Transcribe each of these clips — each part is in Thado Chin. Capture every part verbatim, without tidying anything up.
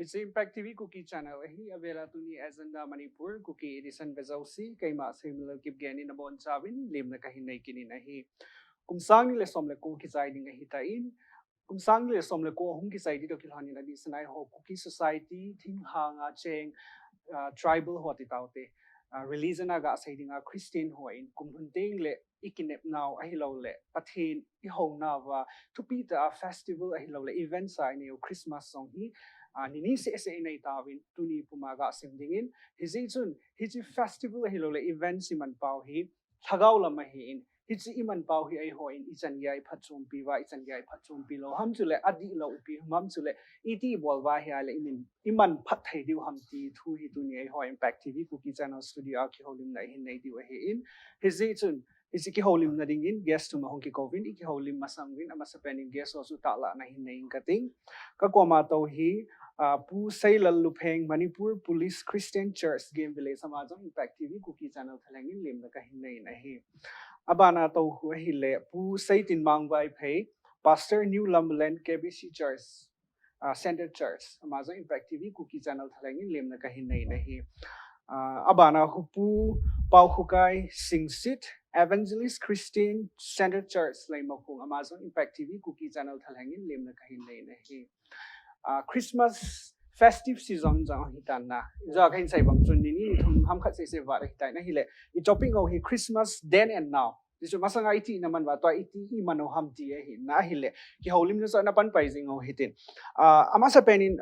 Hiche Impact T V Kuki Channel ahi, avela tuni Agenda Manipur Kuki Edition vejouse, keima Samuel Kipgen in abonchauvin lemna kahin nei kit in ahi. Kum sang ni le som le ko kichai ding ahitan, kum sang ni le som le ko ahung kichai ding toh kilhonin adeh sanga eiho Kuki society, thinglhang a cheng, ah, tribal ho titaute, ah, religion a gasei dinga Christian hon kum lhun teng le ikinepnau ahilouleh Pathen ihounauva thupi tah a festival ahilouleh events a ineiu Christmas jong hi, ah, nini seh seh inei tauvin tuni puma gasim dingin, hijeh chun hiche festival ahilouleh events imanpau hi lhagao lam ahin, hiche imanpau hi eihon ichan geiya iphatchompi uva, ichan geiya iphatchompi lou ham chuleh adihlou ipi ham chuleh iti ibol uva ahileh imin iman phat thei diu ham ti thu hi tuni eiho Impact T V Kuki Channel studio a kihoulimna ihin nei diu ahin, hijeh chun hiche kihoulimna dingin guest thum ahung kikouvin, ikihoulim masang uvin, amasapen in guest ho chu tahlahna hin nei inge kati. Kakoma tou hi, ah, Pu Seilal Lupheng, Manipur Police Christian Church, Game Village, ama jong Impact T V Kuki Channel thalheng in lemna kahin nei in ahi. Abana tou hu ahileh Pu Seitinmang Vaiphei, Pastor, New Lumberland K B C Church, ah, Center Church, ama jong Impact T V Kuki Channel thalheng in lemna kahin nei in ahi. Ah, abana hu Pu Paokhukai Singsit, Evangelist Christian Center Church, Leimakhong, ama jong Impact T V Kuki Channel thalheng in lemna kahin nei in ahi. Ah, Christmas festive season jong ahitan na. Ijeh a kahin sei bang chun nini nithum ham khat seh seh vat ahitan ahileh, i topic ngou hi Christmas then and now. Hichu masanga iti naman uva tua iti iman u ham ti ahi na ahileh, kihoulimna chu ana panpai jing u hitin. Ah, amasapen in,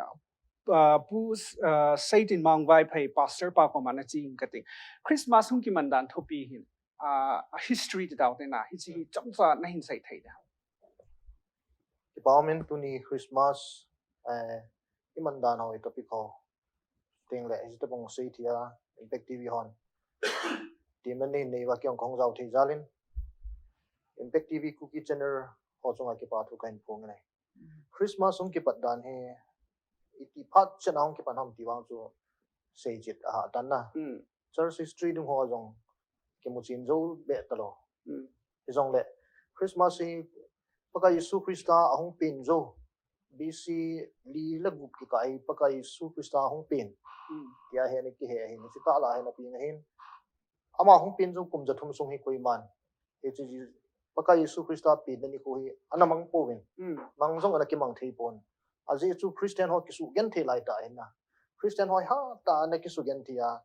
ah, Pu, ah, Seitinmang Vaiphei, Pastor pa koma nache inge kati. Christmas hung kiman dan thupi hin, ah, history titaute na, hiche hi chomcha nahin sei thei dem? Kipa umin, tuni Christmas, eh, iman dan ho, i topic ho. Tengle, hiche tobang sei thei a, Impact T V hon. Ti man nei nei uva kei jong kahung jao thei jal in. Impact T V Kuki Channel ho chunga kipa thu kahin phong e. Christmas hung kipat dan hi, iti phat chan a hung kipan ham ti vang chu seichet ahahsa tan na. Mm. Church history ding ho jong kimu chen jou be talou. Mm. Hijongle, Christmas hi Pakai Jesu Christa ahung pen jou. B C li le gup kikah a Pakai Jesu Christa ahung pen. Mm. Tia hi ana kihe ahin, hiche tah lah a hi ana pen ahin. Ama hung pen jou kum jathum sung hi koiman, hiche Pakai Jesu Christa penna nikho hi ana mang pouvin. Mm. Mang jong ana kimang thei pon. Ajeh chu Christian ho kisugenthei lai tah ahin na. Christian ho hatah a ana kisugenthei a,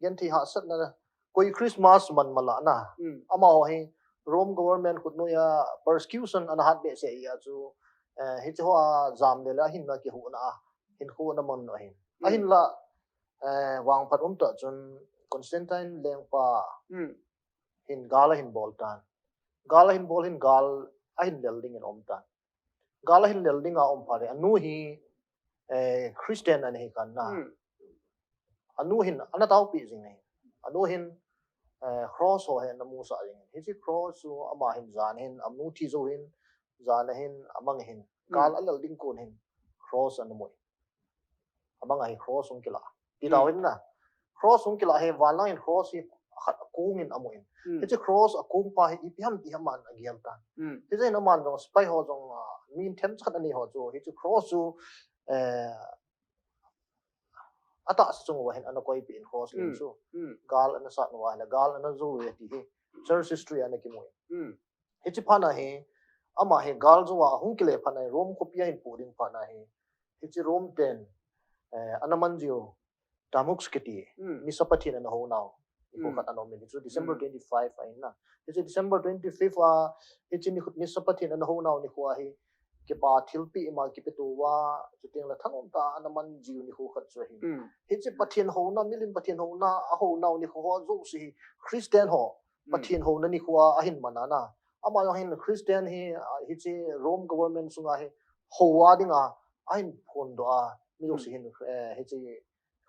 genthei hahsatna, koi Christmas man mala na. Mm. Amaho hi Rome government khut noiya persecution ana hat behseh a chu, eh, hiche ho a jam le le ahinna kihuhna a, hinkho ana mang u ahin. Mm. Ahinla, eh, vangphat um tah chun Constantine lengpa, mm, hin gal ahin bol tan. Gal ahin bol hin gal ahin lel dingin aum tan. Gal ahin lel dinga aum phat le, anu hi, eh, Christian ana hi khan na. Hmm. Anu hin ana taopi jing ahi. Anu hin, eh, cross ho hi ana musah jing ahi. Hiche cross chu ama hin jan hin, anu thi jou hin, jan ahin, amang ahin. Hmm. Gal alel ding kon hin, cross ana mu ahi. Amang ahi, cross hung kilah. Ti, hmm, tao hin na. Cross hung kilah hi, vanlangin cross hi khat akong in amu in. Hmm. Hiche cross akong pa hi ipi ham ti hi aman agel tan. Hmm. Hiche hin aman jong spy ho jong, ah, mi them khat anei ho chu, hiche cross chu, eh, atahsa chung uva hin ana koipeh in cross lim chu. Hmm. Gal ana sat uva le, gal ana jou uve ti hi church history a ana kimu in. Hmm. Hiche phat na hi, ama hi gal jou a ahung kile phat na hi, Rome khopi a ahin pu ding phat na hi, hiche Rome ten, eh, ana man jiu, Tammuz kiti, hmm, nisa Pathen ana hou nau nikho, hmm, khat ana um in, hichu December, hmm, twenty-five ahin na. Hiche December twenty-fifth a, hiche nikho, nisa Pathen ana hou nau nikho a hi, kipa thilpeh ima kipeto uva, chuteng le thanom tah a ana man jiu nikho khat chu ahi. Hmm. Hiche Pathen houna, milim Pathen houna, ahou nau nikho ho jouse hi Christian ho, hmm, Pathen houna nikho a ahin man a na. Ama jong hin Christian hi, ah, hiche Rome government sunga hi hou a dinga ahin phondoh a, mi jouse, hmm, hin, eh, hiche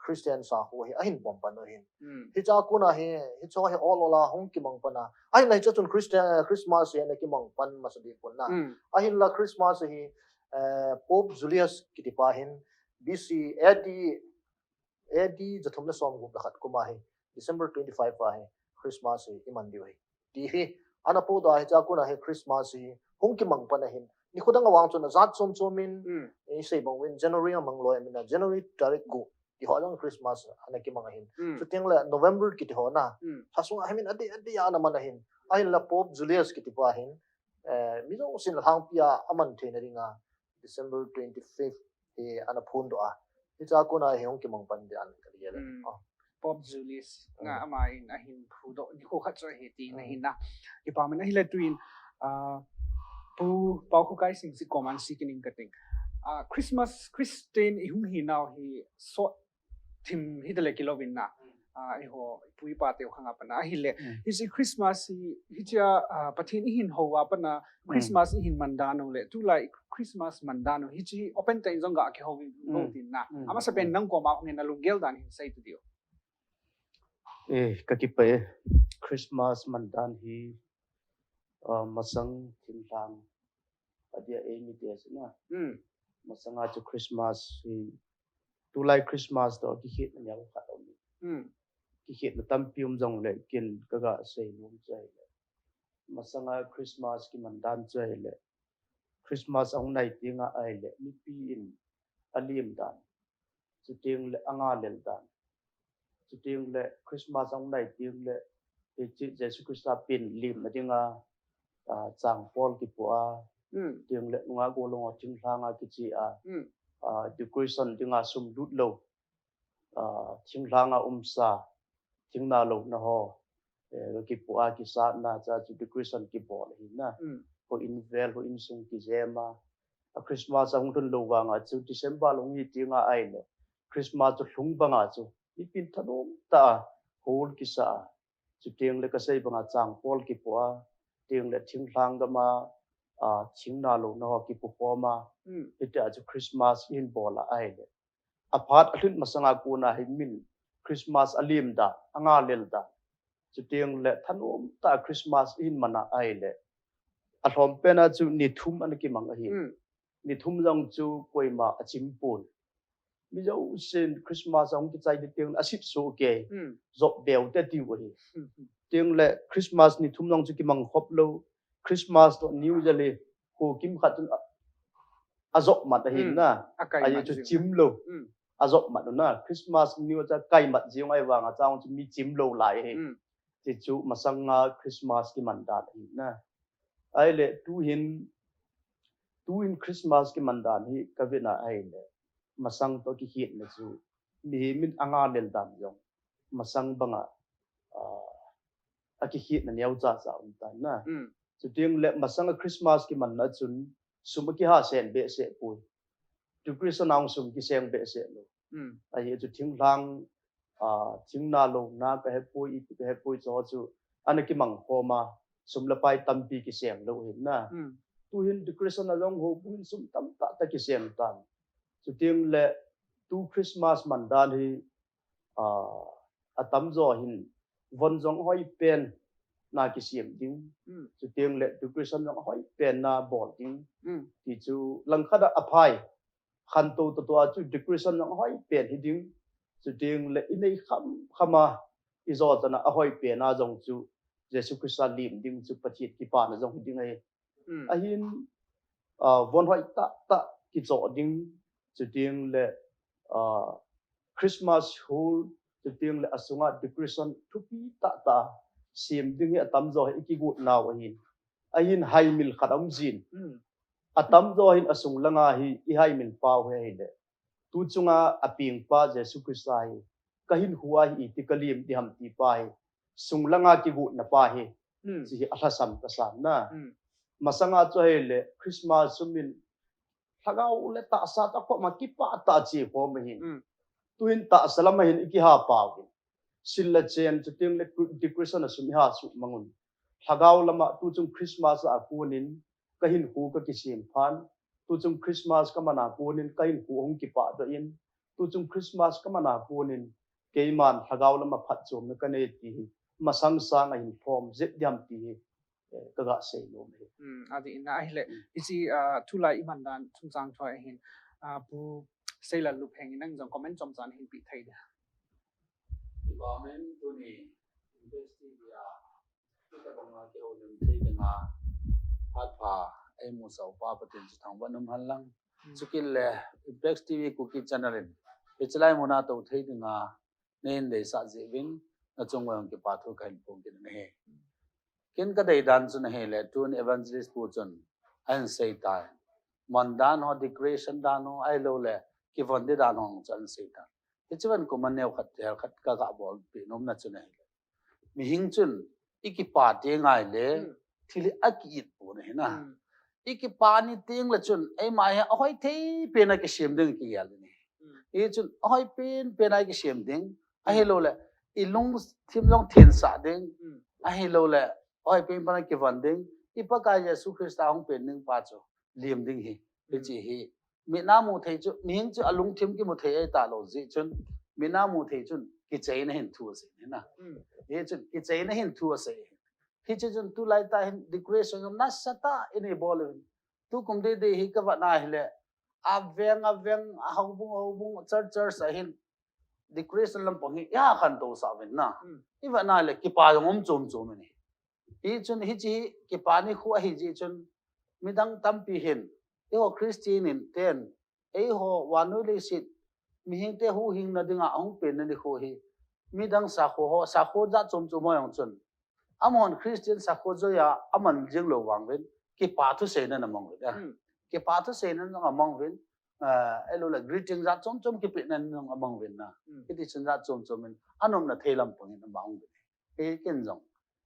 Christian sakho hi ahin pom pan u ahin. Hmm. Hiche a kon a hi, hiche hi ol ol a hung kimang pan a. Ahinla hiche chun Christian, Christmas hi ana kimang pan masa deh pon na. Hmm. Ahinla Christmas hi, eh, Pope Julius kiti pa hin B C A D, A D jathum le som gup le khat kum a hi, December twenty-five a hi Christmas hi iman diu ahi. Ti hi, ana pu da hi, hiche a kon a hi Christmas hi hung kimang pan ahin, Nikho dang a vang chun ajat chom chom in, mm, isei bang uvin January a mang loi a min a January tarik gup ti ho jong Christmas ana kimang ahin. Mm. Chuteng le November kiti ho na. Mm. Lha sunga himin adeh, adeh a ana man ahin. Ahin la Pope Julius kiti pa hin, eh, mi jousen alhangpi a aman theina dinga December twenty-fifth hi ana phondoh a. Hichea kona hi hung kimang pan ding ahi kati le. Mm. Oh. Pope Julius nga, mm, ama in ahin phondoh nikho khat chu ahi tina, mm, ahin na. Kipa man ahile tuin, ah, Pu Paokhokai Singsit koma sei kit ing kating. Ah, Christmas, Christian ihung hinau hi sot thim hita le kilou in na. Mm. Ah, eiho, pu ipa teu khang a pat na ahile. Mm. Hiche Christmas hi, hichea, ah, Pathen ihin hou a pat na, mm, Christmas ihin man dan u le, tulai Christmas man dan u, hiche open tah in jong ga kihou vin, mm, lou tin na. Mm. Amasapen, mm, nang koma hung in nalunggel dan hin sei tu diu. Eh, kakipah e. Christmas man dan hi, ah, masang thinglhang adia eimite chu na. Mm. Masanga chu Christmas hi, tulai Christmas toh kikhetna neo khat aum. Mm. Kikhetna tampi um jongle ken kaga sei nom chu ahile, masanga Christmas kiman dan chu ahile, Christmas ahung nai tenga ahile, mipi in alim dan, chuteng le anga lel dan, chuteng le Christmas ahung nai teng le, hiche Jesu Christa pen limna dinga, ah, changpol kipoh a, mm, chuteng le nungah golhang ho thinglhang a kiche a, mm, ah, decoration dinga sum lut lou, ah, thinglhang a umsa, thingna louna ho, eh, kipoh a kisatna cha chu decoration kibol ahi na. Mm. Houin vel, houin sung kijem a. A Christmas ahung lhun lou vanga chu December lhung hi tenga ahile, Christmas chu lhung banga chu mipin thanom tah a hall kisa a, chuteng le kasei banga changpol kipoh a, chuteng le thinglhang gam a, ah, thingna louna ho kipoh khom a, mm, hitia chu Christmas ihin bol a ahile, aphat alhun masanga kona hi min Christmas alim dan, anga lel dan, chuteng le thanom tah a Christmas ihin man a ahile, alhom pen a chu ni thum ana kimang ahi. Mm. Ni thum jong chu koima achim pon. Mi jousen Christmas ahung kichai ding teng le asit soh kei. Mm. Jop beu te tiu ahi. Mm, mm. Chuteng le Christmas ni thum jong chu kimang khop lou. Christmas toh New Year le khokim khat chun a, ajop mat ahi, mm, na. Akai mat chu jing. Chim lou. Mm. Ajop mat u na. Christmas New Year cha kai mat jing ahi vanga chang chu mi chim lou lai ahi. Mm. Ti chu masanga Christmas kiman dan ahi na. Ahile tuhin, tuhin Christmas kiman dan hi kavet na ahile, masang toh kikhetna chu mihem in anga lel dan jong masang banga, ah, akikhetna neocha cha um tan na. Mm. Chuteng le masanga Christmas kimanna chun sum akiha sen behseh poi. Decoration a jong sum kiseng behseh lou. Mm. Ahi chu thinglhang, ah, thingna louna kahepoi, ipi kahepoi chu, chu ana kimang khom a, sum le pai tampi kiseng lou ahi na. Mm. Tuhin decoration a jong houbung in sum tamtah tah kiseng tan. Chuteng le tu Christmas man dan hi, ah, atamjo hin von jong ahoi pen na kisem ding. Mm. Chuteng le decoration jong ahoi pen na bol ding. Mm. Ti chu langkhat a aphai. Khantou toh tua chu decoration jong ahoi pen hiding. Chuteng le inei kham kham a ijo chan a ahoi pen a jong chu Jesu Christa lim ding chu Pathen kipana jong hiding ahi. Mm. Ahin, ah, von hoi tah tah kichoh ding, chuteng le, ah, Christmas hall, chuteng le asunga decoration thupi tah tah sem ding hi atamjo hi ikigot nau ahin. Ahin haimil khat aum jin. Mm. Atamjo hin asung langa hi ihaimil pau hi ahile, tu chunga apengpa Jesu Christa hi kahinkho a hi iti kalim ding ham ti pa hi sung langa kigotna pa hi, mm, hiche hi alhasam kasan na. Mm. Masanga chu ahile Christmas sum in lhagao le tahsa toh khom a kipah tah a che khom ahin. Mm. Tuhin tahsa lama hin ikiha pau hin. Sil le chen chuteng le decoration a sum iha suh mang un. Lhagao lama tuchung Christmas a konin kahinkho kakisem phan. Tuchung Christmas kaman a konin kahinkho ahung kipah doh in. Tuchung Christmas kaman a konin keiman lhagao lama phatchomna kanei ti hi masang sanga hin lhom jep ding ham ti hi, eh, kaga sei nom e. Hmm, adih in ahile, hmm, hiche, ah, tulai iman dan chungchang thu ahin, ah, Pu Seilallupheng in nang jong comment chomcha nahin peh thei dia. Comment tuni Invest T V a, hitabang a kihoulim thei dinga, phat pha, eimusah u pa Pathen chu thangvah in umhen lang. Hmm. Chukit le Impact T V Kuki channel in hichelai muna tou thei dinga neihin deisah jeh uvin nachung uva kipathu kahin phong kit in ahi. Ken kadei dan chu ahile, tun evangelist pu chun ahin seitai. Mandan ho, decoration dan ho, ahilouleh kivon ding dan ho chu ahin seitai. Hiche vang kum a neokhat, helkhat kaga bolpeh nomna chu ahile, mihing chun ikipa teng ahile, hmm, thil hi akiit pon ahi na. Hmm. Ikipa ni teng le chun, eima hi ahoi thei pen a kisem ding kigel ni. Hmm. Hichun ahoi pen pen a kisem ding. Hmm. Ahilouleh, ilungthim jong thensah ding. Hmm. Ahilouleh, ahoi pen pen a kivon ding. I Pakai Jesu Christa hung pen ding pa chu lem ding ahi. Hmm. Hiche hi. Mit a mu thei chu, mihing chu alungthim kimu thei ahitalou jeh chun, mit a mu thei chun, kicheina hin thu asei ahi na. Hmm. Hichun, kicheina hin thu asei. Hiche chun tulai tah hin decoration jong nasatah in eibol uvin. Tukum deidei hi kavet na ahile, aveng aveng, ahoubung houbung, church church a hin decoration lampang hi iha khantousah uvin na. Hmm. Ivet na ahile kipa jong um chom chom in ahi. Hichun hiche hi kipa nikho ahi jeh chun midang tampi hin, eiho Christian in ten, eiho vannoi leiset mihingte huhhingna dinga ahung penna nikho hi, midang sakho ho, sakho jat chom chom ho jong chun, amahon Christian sakho joiya aman jing lou vang uvin, kipa thuseina ana mang uvin, ah. Hmm. Kipa thuseina ana mang uvin, ah, ahilouleh greeting jat chom chom kipehna ana mang uvin na. Hmm. Hiti chun jat chom chom in, anopna thei lampang in amang uvin. Hi ken jong.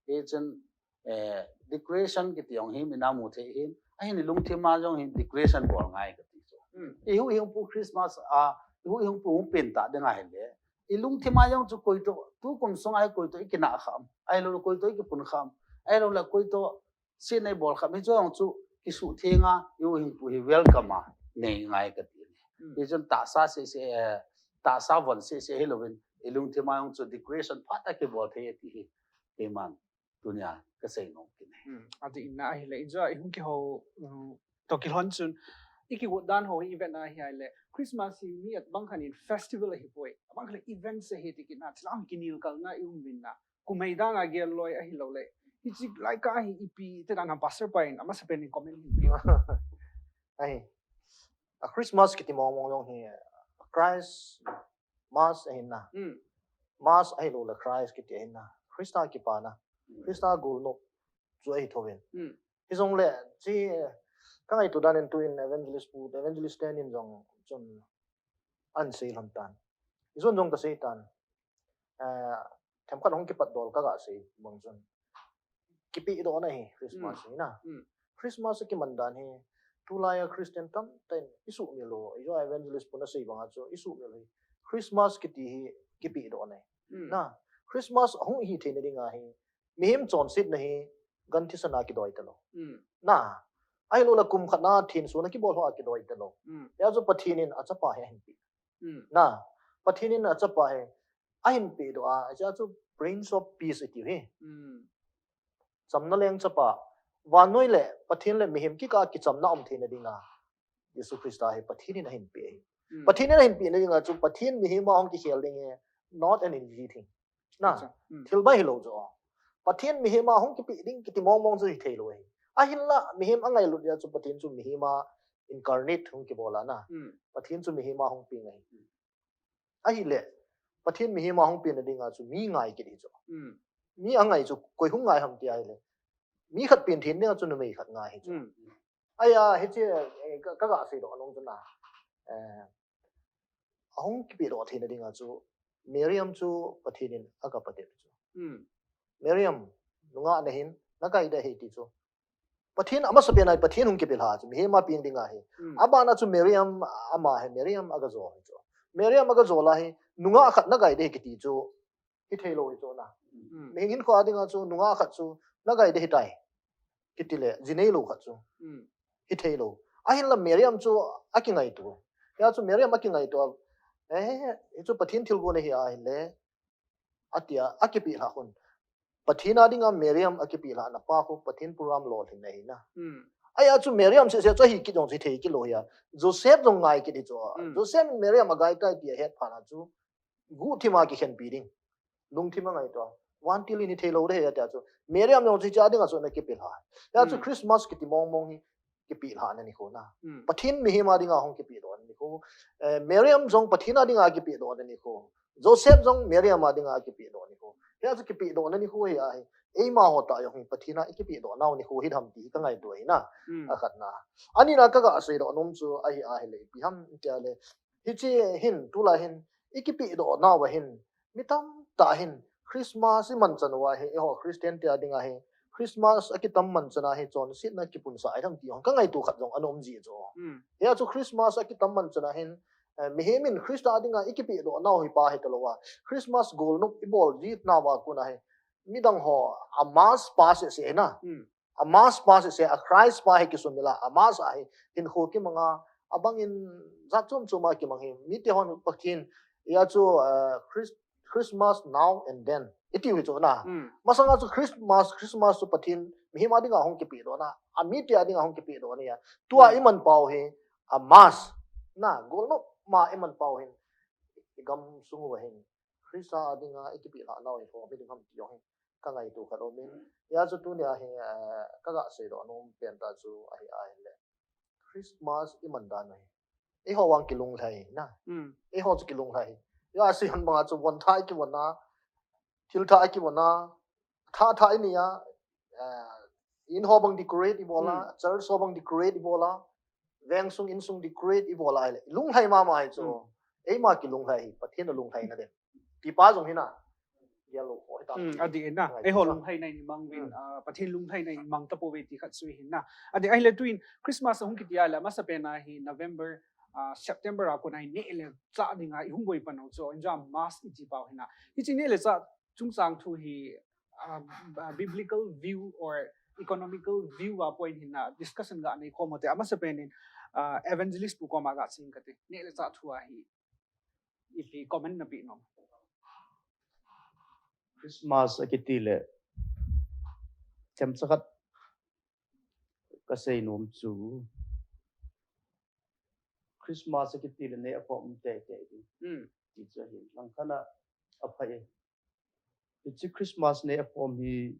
Hichun, eh, decoration kiti jong hi mit a mu thei ahin, ahin ilungthim a jong hi decoration bol ngai kati chu. Hmm. Ihuhhingpu Christmas a, ihuhhingpu hung pen ta ding ahile, ilungthim a jong chu koi toh, tukum sunga hi koi toh ikinah kham, ahilouleh koi toh ikipun kham, ahilouleh koi toh seinei bol kham, hiche jong chu kisuhtheng a, ihuhhingpu hi welcome a nei ngai kati. Hmm. Hichun tahsa sese, eh, tahsa von sese hilouvin, ilungthim a jong chu decoration phatah a kibol thei ati hi. Keiman tunia kasei nom kit e. Hmm, adih in ahile, ijat ihung kihou, um, toh kilhon chun, ikigot dan ho hi ivet na ahile, Christmas hi mi abang khat in festival ahipoi, abang khat in events ahi ti kit na, chilang kinelkalna i um uvin na, kum hei dan a gel loi ahilouleh, hiche lai kah hi ipi ti dan ham, Pastor pa in amasapen in comment hin pe. Ahi. A Christmas kiti mong mong jong hi, Christ Mass ahi na. Hmm. Mass ahilouleh Christ kiti ahi na. Christa kipana. Hmm. Christa golnop chu ahi thouvin. Hmm. Hijongle, chi, ka ngaito dan in tuin evangelist pu, evangelist ten in jong chun ahin sei lhon tan. Ijong jong kasei tan. Eh, themkhat hung kipat dol kaga sei bang chun, kipehdohna hi Christmas, mm, hi na. Mm. Christmas a kiman dan hi, tulai a Christian tamtah in isuhmil u, ijong evangelist pun asei banga chu isuhmil u hi, Christmas kiti hi kipehdohna hi. Mm. Na, Christmas ahung hi theina dinga hi, mihem chonsetna hi gan thisan a kidoi talou. Mm. Na, ahilouleh kum khat na thenso na kibol ho a kidoi talou. Mm. Hijeh chun Pathen in achapa hi ahin pe. Mm. Na, Pathen in achapa hi ahin pehdoh a, hijeh chun Prince of Peace iti hi. Mm. Chamna leng chapa. Vannoi le Pathen le mihem kikah a kichamna um theina dinga Jesu Christa hi Pathen in ahin pe hi. Mm. Pathen in ahin pehna dinga chu Pathen mihem a hung kikhel ding hi not an easy thing. Na, acha, mm, thil bai hilou chu. Pathen mihem a hung kipeh ding kiti mong mong chu hithei lou hi. Ahinla mihem angailut jeh chun Pathen chu mihem a incarnate hung kibol a na. Mm. Pathen chu mihem a hung peng ahi. Mm. Ahile, Pathen mihem a hung penna dinga chu mi ngai kit hi chu. Mm. Mi angai chu koi hung ngai ham ti ahile, mi khat pen theina dinga chu numei khat ngai hi chu. Mm. Ahia, hiche, eh, ka, kaga seidoh nom chu na. Eh, ahung kipehdoh theina dinga chu, Miriam chu Pathen in aga patep chu. Mm. Miriam, nungah nahin, nagai ding ahi ti chu. Pathen amasapen a hi Pathen hung kipelha chu, mihem a peng ding ahi. Mm. Abana chu Miriam ama hi, Miriam aga jo hi chu. Miriam aga jo lai hi, nungah khat nagai ding ahi kiti chu, hithei lou hi chu na. Mm. Mihem hinkho a dinga chu, nungah khat chu, nagai ding ahitai. Kiti le, ji neilou khat chu. Mm. Hithei lou. Ahinla Miriam chu, akingaito. Hijeh chun Miriam akingaito. Eh, hichu Pathen thilgon ahi ahile. Atia, akipelha hun. Pathen a dinga Miriam akipelhana pa khu Pathen program lolhinna ahi na. Mm. Ahia chu Miriam seh seh chu ahi kit jong chu hithei kit lou hia. Joseph jong ngai kit hi chu. Mm. Joseph in Miriam agai tai ti ahet phat a chu, guhthim a kikhenpi ding. Lungthim a ngaito. Vantil in hithei lou ding ahi atia chu. Miriam jong chu hiche a dinga chu ana kipelha. Hijeh chun, mm, Christmas kiti mong mong hi kipelhahna nikho na. Hmm. Pathen mihem a dinga hung kipehdohna nikho. Eh, Miriam jong Pathen a dinga kipehdohna nikho. Joseph jong Miriam a dinga kipehdoh nikho. Hia chu kipehdohna nikho hi ahi. Eima ho tah jong hi Pathen a ikipehdoh nau nikho hi ham ti hi kangaito ahi na. Hmm. Akhatna. Anina kaga seidoh nom chu ahi ahile ipi ham tia le. Hiche hin tulai hin ikipehdoh nauva hin mi tamtah hin Christmas imanchan uva hi eiho Christian te a dinga hi Christmas akitam manchan a hi chonsetna kipunsah ahi ham ti jong kangaito khat jong ana um ji chu. Hmm. Hia chu Christmas akitam manchan a hin, eh, mihem in Christa a dinga ikipehdoh nau hi pa hi talouva. Christmas golnop ibol ji nauva kona hi midang ho a mass pa seh seh na. Hmm. A mass pa seh seh, a Christ pa hi kisumil a, a mass a hi hinkho kimang a, abang in jat chom chom a kimang hi. Mite hon Pathen, hia chu, eh, Chris-, Christmas now and then. Iti u hi chu na. Hmm. Masanga chu Christmas, Christmas chu Pathen mihem a dinga hung kipehdohna, a mite a dinga hung kipehdohna ahi. Tua Hmm. iman pau hi, a mass. Na, golnop ma iman pau hin. Igam sung uva hin. Christa a dinga ikipehlah nau hi ho, mi ding ham ti jong hi kangaito khat um in. Hia chu tunia hi, eh, kaga seidoh nom pen tah chu ahi ahile. Christmas iman dan u hi. Eiho vang kilunglhai na. Hmm. Eiho chu kilunglhai. Hia chu hon banga chu von thah ikivon a, thil thah ikivon a, thah thah inei a, eh, in ho bang decorate ibol a, Hmm. church ho bang decorate ibol a, veng sung in sung decorate ibol a ahile. Lunglhai mama hi chu. Hmm. Eima kilunglhai hi, Pathen alunglhaina den. Ti pa jong hi na. Gel lou ho hi ta. Hmm, adih na. Ngai Eiho ta. Lunglhaina imang uvin, Hmm. ah, Pathen lunglhaina imang tapouve ti khat chu hi na. Adih ahile tuin Christmas ahung kiti a le, amasapen a hi November, ah, September a kona hi neh le chah dinga ihung boi pan u chu, injam mass iti pau hi na. Hiche neh le chah chungchang thu hi, ah, ah, biblical view or economical view a point hin na discussion ga nei khom u te, amasapen in, ah, evangelist pu koma ga sei inge kati. Neh le chah thu a hi ipi comment napeh nom? Christmas akiti le, themcha khat kasei nom chu, Christmas akiti le neh akhom um teitei ding. Hmm. Ti chu ahi, langkhat a aphai. Hiche Christmas neh akhom hi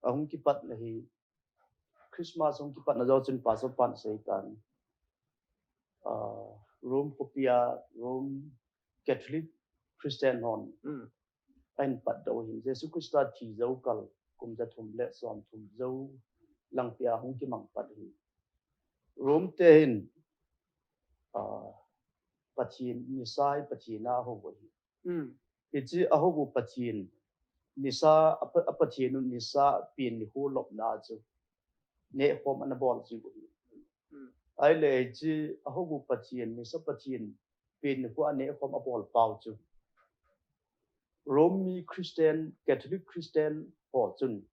ahung kipatna hi, Christmas ahung kipatna jou chun Pastor pan asei tan. Ah, Rome khopi a, Rome Catholic Christian hon Hmm. ahin patdoh u ahin. Jesu Christa thi jou kal kum jathum le somthum jou langpia hung kimang pat u ahin. Rome te hin, ah, Pathen, nisa hi Pathen a ahou u ahi. Hmm. Hiche ahou u Pathen, nisa, a Pa-, a Pathen u nisa pen nikho lopna chu neh khom ana bol jiu ahi. Hmm. Ahile hiche ahou u Pathen, nisa Pathen pen nikho a neh khom abol pau chu Rome mi Christian, Catholic Christian ho chun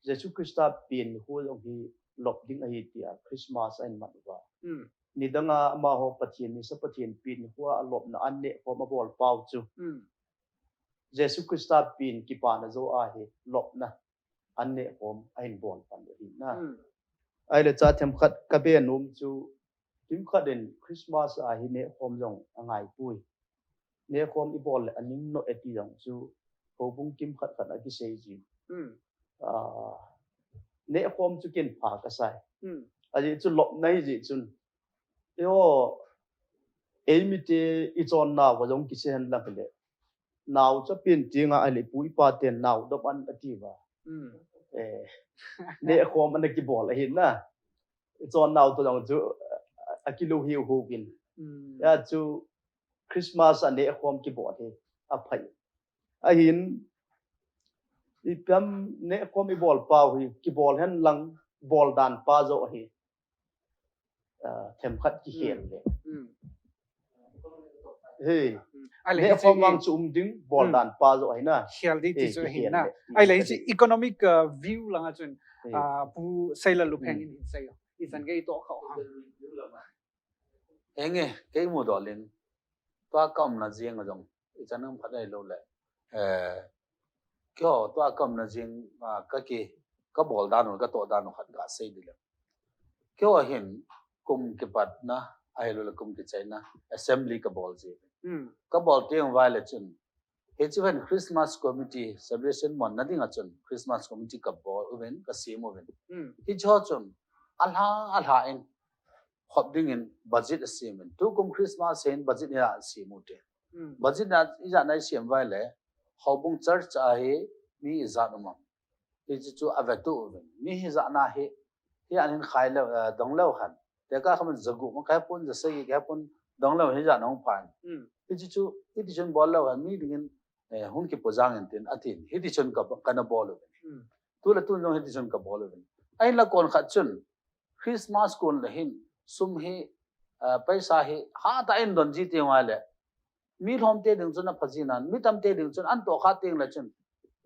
Jesu Christa pen nikho jong hi lop ding ahi tia Christmas ahin man uva. Hmm. Nidanga amaho Pathen, nisa Pathen pen nikho a lopna an neh khom abol pau chu. Hmm. Jesu Christa pen kipana jou a hi lopna an neh khom ahin bol pan u ahi na. Hmm. Ahile cha themkhat kabe nom chu, kimkhat in Christmas a hi neh khom jong angaipui. Neh khom ibol le aning nom e ti jong chu, houbung kimkhat khat a kisei ji. Hmm. Ah, neh khom chu ken pha kasai. Hmm. Ajeh chu lopna ahi jeh chun. Eiho, eimite ichon nau va jong kisei hen lang le. Nau chu apen tenga ahile ipu ipa ten nau dop an ati uva. Hmm. Eh, neh khom ana kibol ahi na. Ichon nau toh jong chu, a, akilou hiu hiu vin. Hmm. Hia chu Christmas a neh khom kibol hi aphai. Ahin, ipi ham neh khom ibol pau hi, kibol hen lang bol dan pa joh ahi. Ah, themkhat kikhel Hmm. le. Hmm. He. Hmm. Ahile Neh hiche khom hi vang chu um ding, bol Hmm. dan pa joh ahi na. Khel ding ti He, chu ahi kikhel na. le. Hmm. Ahile hiche Ahi. economic, ah, view langa chun, He. ah, Pu Seilallupheng Hmm. in hin sei o. Ichan gei toh kha u ham. Henge, kei mudoh lin. Tua ka umna jeng a jong, ichan um khat ahilou le. Eh, keiho tua ka umna jeng, ah, kaki, kabol dan u, katoh dan u khat gasei ding le. Keiho hin kum kipatna, ahilou le kum kichaina, assembly kabol ji. Hmm. Kabol teng uva le chun, hiche hin Christmas committee, celebration manna dinga chun, Christmas committee kabol uvin, kasem uvin. Hmm. Hiche ho chun, alha alha in khop dingin budget asem in. Tukum Christmas hin budget hi asem u te. Hmm. Budget na ijat na isem vai le, houbung church a hi mi ijat um am. Hichu chu avetu uvin. Mi hijat na hi, hi an hin khai lou, eh, dong lou hen. Te ka khaman jagu ma kai pun, jasagi kai pun, dong lou hijat na hung phan. Hmm. Hichu chu, hiti chun bol lou hen, mi dingin, eh, hung kipu jang in tin, atin. Hiti chun ka, kana bol uvin. Hmm. Tu le tun jong hiti chun ka bol uvin. Ahin la kon khat chun, Christmas kon le hin, sum hi, eh, paisa hi, hatah in don ji ti ngai le. Mi lhom te ding chun apha ji nan, mi tam te ding chun, an toh kha teng le chun.